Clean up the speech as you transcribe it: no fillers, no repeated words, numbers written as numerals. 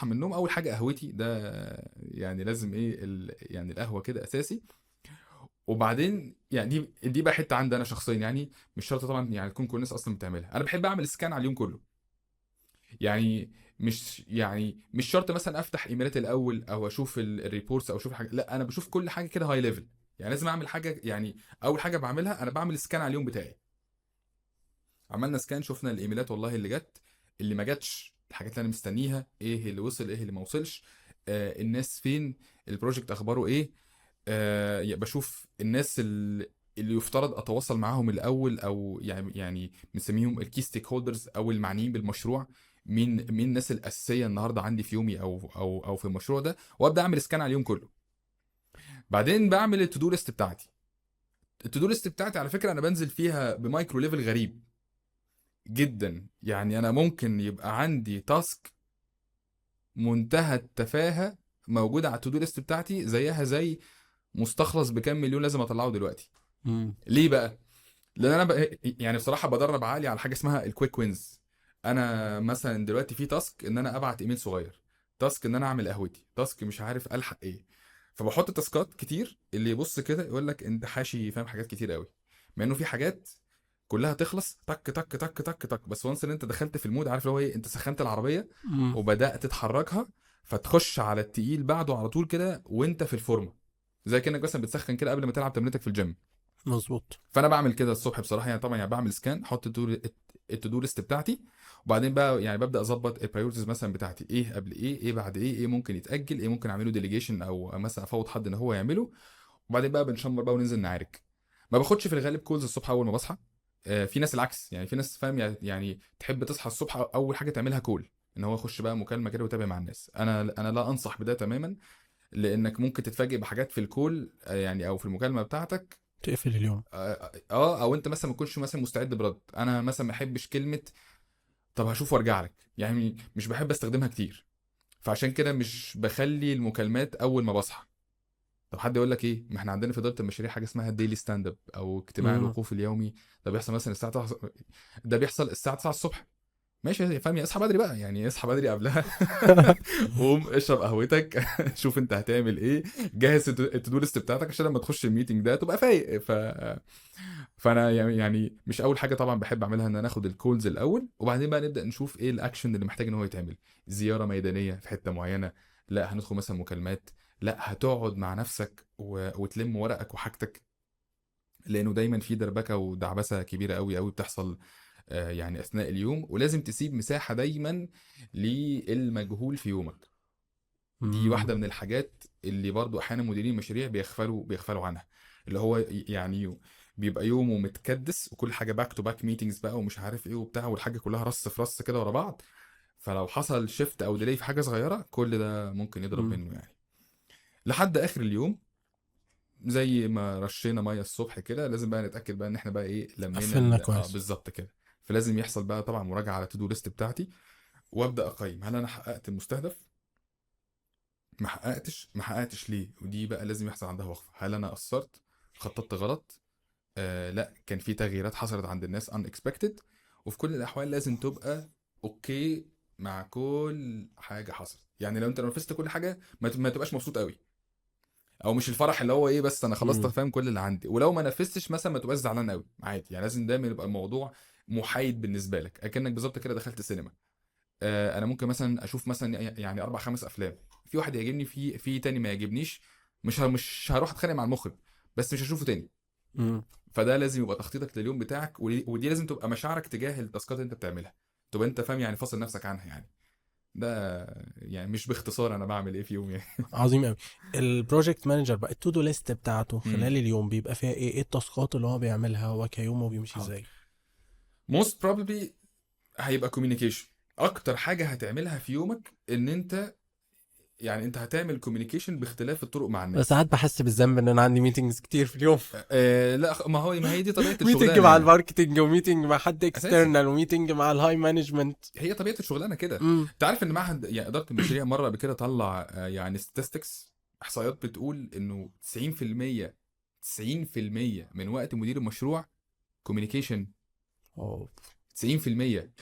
من النوم، اول حاجة قهوتي، ده يعني لازم ايه يعني القهوة كده اساسي. وبعدين يعني دي بقى حتة عندي انا شخصيا، يعني مش شرط طبعا يعني تكون كل الناس اصلا بتعملها. انا بحب اعمل scan على اليوم كله، يعني مش شرط مثلا افتح ايميلات الاول او اشوف ال reports او اشوف حاجه، لا انا بشوف كل حاجة كده high level. يعني لازم اعمل حاجه، يعني اول حاجة بعملها انا بعمل scan على اليوم بتاعي. عملنا scan، شفنا الايميلات والله اللي جت، اللي ما جاتش، الحاجات اللي انا مستنيها، ايه اللي وصل، ايه اللي ما وصلش، الناس فين، ال project اخباره ايه، بشوف الناس اللي يفترض اتواصل معاهم الاول، او يعني بنسميهم ال key stakeholders او المعنيين بالمشروع، مين الناس الاساسية النهارده عندي في يومي او في المشروع ده، وابدا اعمل scan على اليوم كله. بعدين بعمل ال to do list بتاعتي. ال to do list بتاعتي على فكرة انا بنزل فيها ب micro level غريب جدا. يعني انا ممكن يبقى عندي task منتهى التفاهة موجودة على ال to do list بتاعتي، زيها زي مستخلص بكام مليون لازم اطلعه دلوقتي. ليه بقى؟ لان انا يعني بصراحة بدرب عقلي على حاجة اسمها ال quick wins. انا مثلا دلوقتي في task ان انا ابعت ايميل صغير، task ان انا اعمل قهوتي، task مش عارف الحق ايه، فبحط تاسكات كتير. اللي يبص كده يقول لك انت حاشي فاهم حاجات كتير قوي، مع انه في حاجات كلها تخلص تك تك تك تك تك، بس once ان انت دخلت في ال mood، عارف اللي هو ايه، انت سخنت العربية وبدات تحركها، فتخش على التقيل بعده على طول كده وانت في الفورمة، زي كانك مثلا بتسخن كده قبل ما تلعب تمرينتك في الجيم. فانا بعمل كده الصبح بصراحة، يعني طبعا يعني بعمل scan، احط ال to do list بتاعتي، وبعدين بقى يعني ببدا اظبط ال priorities مثلا بتاعتي، ايه قبل ايه، ايه بعد ايه، ايه ممكن يتاجل، ايه ممكن اعمله delegation او مثلا افوض حد ان هو يعمله. وبعدين بقى بنشمر بقى وننزل نعارك. ما باخدش في الغالب calls الصبح اول ما بصحى. في ناس العكس، يعني في ناس فاهم يعني تحب تصحى الصبح اول حاجة تعملها call، ان هو يخش بقى مكالمة كده ويتابع مع الناس. انا لا انصح بده تماما، لانك ممكن تتفاجئ بحاجات في ال call، يعني او في المكالمة بتاعتك تقفل اليوم. او انت مثلا ما تكونش مثلا مستعد برد. انا مثلا ما احبش كلمة طب هشوف وارجع لك، يعني مش بحب استخدمها كتير، فعشان كده مش بخلي المكالمات اول ما بصحى. طب حد يقول لك ايه، ما احنا عندنا في ادارة المشاريع حاجة اسمها ال daily stand up او اجتماع الوقوف اليومي، ده بيحصل مثلا الساعة 9، ده بيحصل الساعة 9 الصبح. ماشي يا فاهم، اصحى بدري بقى، يعني اصحى بدري قبلها قوم اشرب قهوتك شوف انت هتعمل ايه، جهز ال to do list بتاعتك عشان لما تخش ال meeting ده تبقى فايق. فانا يعني مش اول حاجة طبعا بحب اعملها ان انا اخد ال calls الاول، وبعدين بقى نبدا نشوف ايه الاكشن اللي محتاج ان هو يتعمل، زيارة ميدانية في حتة معينة، لا هندخل مثلا مكالمات، لا هتقعد مع نفسك وتلم ورقك وحاجتك، لانه دايما في دربكه ودعبسه كبيرة قوي قوي بتحصل، يعني اثناء اليوم، ولازم تسيب مساحة دايما للمجهول في يومك. دي واحدة من الحاجات اللي برضو احيانا مديرين المشاريع بيغفلوا عنها، اللي هو يعني بيبقى يومه متكدس وكل حاجة back to back meetings بقى ومش عارف ايه وبتاع، والحاجة كلها رص في رص كده ورا بعض، فلو حصل shift او delay في حاجة صغيرة كل ده ممكن يضرب منه يعني لحد اخر اليوم. زي ما رشينا مية الصبح كده لازم بقى نتاكد بقى ان احنا بقى ايه لمينا قفلنا كويس. بالظبط كده. فلازم يحصل بقى طبعا مراجعه على ال to do list بتاعتي، وابدا اقيم هل انا حققت المستهدف، ما حققتش، ما حققتش ليه، ودي بقى لازم يحصل عندها وقفه، هل انا قصرت، خططت غلط، لا كان في تغييرات حصلت عند الناس unexpected. وفي كل الاحوال لازم تبقى okay مع كل حاجة حصلت، يعني لو انت نفذت كل حاجة ما تبقاش مبسوط قوي، او مش الفرح اللي هو ايه بس انا خلصت فاهم كل اللي عندي، ولو ما نفذتش مثلا ما تبقاش زعلان قوي عادي، يعني لازم دايما يبقى الموضوع محايد بالنسبة لك، اكنك بالظبط كده دخلت السينما. انا ممكن مثلا اشوف مثلا يعني 4-5 افلام، في واحد يعجبني، في تاني ما يعجبنيش، مش هروح اتخانق مع المخرج، بس مش هشوفه تاني. فده لازم يبقى تخطيطك لليوم بتاعك، ودي لازم تبقى مشاعرك تجاه التاسكات اللي انت بتعملها، تبقى انت فاهم يعني فاصل نفسك عنها يعني. ده يعني مش باختصار انا بعمل ايه في يومي يعني. عظيم قوي. ال project manager بقى ال to do list بتاعته خلال اليوم بيبقى فيها ايه؟ ايه التاسكات اللي هو بيعملها؟ هو كيومه بيمشي ازاي؟ most probably هيبقى communication. اكتر حاجة هتعملها في يومك ان انت يعني انت هتعمل communication باختلاف الطرق مع الناس. بس ساعات بحس بالذنب ان انا عندي meetings كتير في اليوم. لا، ما هي دي طبيعة meeting الشغلانة مع يعني. ال marketing، و meeting مع حد أساسي. external، و meeting مع ال high management. هي طبيعة الشغلانة كده. انت عارف ان معهد يعني ادارة المشاريع مرة قبل كده طلع، يعني statistics، احصائيات بتقول انه تسعين في المية، تسعين في المية من وقت مدير المشروع communication. تسعين في المية.